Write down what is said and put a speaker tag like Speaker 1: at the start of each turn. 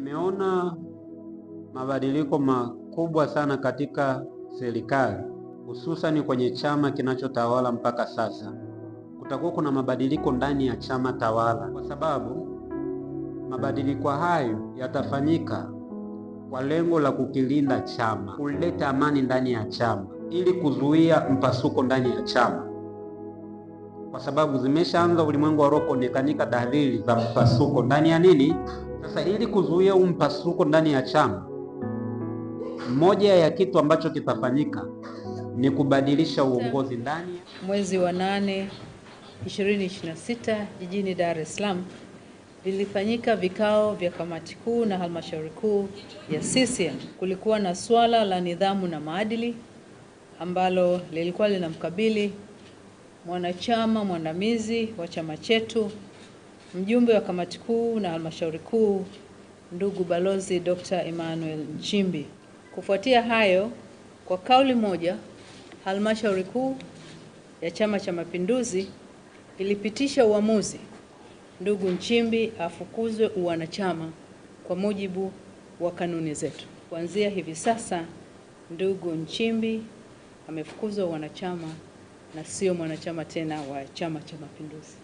Speaker 1: Nimeona mabadiliko makubwa sana katika serikali, hususani kwenye chama kinachotawala mpaka sasa. Kutakuwa kuna mabadiliko ndani ya chama tawala, kwa sababu mabadiliko hayo yatafanyika kwa lengo la kukilinda chama, kuleta amani ndani ya chama, ili kuzuia mpasuko ndani ya chama, kwa sababu zimeshaanza ulimwengu wa roho kuonekanika dalili za mpasuko ndani ya nini. Sasa ili kuzuia huu mpasuko ndani ya chama, moja ya kitu ambacho kitafanyika ni kubadilisha uongozi ndani.
Speaker 2: Mwezi wa 8 2026 jijini Dar es Salaam lilifanyika vikao vya kamati kuu na halmashauri kuu ya CCM. Kulikuwa na swala la nidhamu na maadili ambalo lilikuwa linamkabili mwanachama mwandamizi wa chama chetu, mjumbe wa kamati kuu na halmashauri kuu, ndugu Balozi Dr. Emmanuel Nchimbi. Kufuatia hayo, kwa kauli moja, halmashauri kuu ya Chama cha Mapinduzi ilipitisha uamuzi ndugu Nchimbi afukuzwe uwanachama kwa mujibu wa kanuni zetu. Kuanzia hivi sasa, ndugu Nchimbi amefukuzwa uwanachama na sio mwanachama tena wa Chama cha Mapinduzi.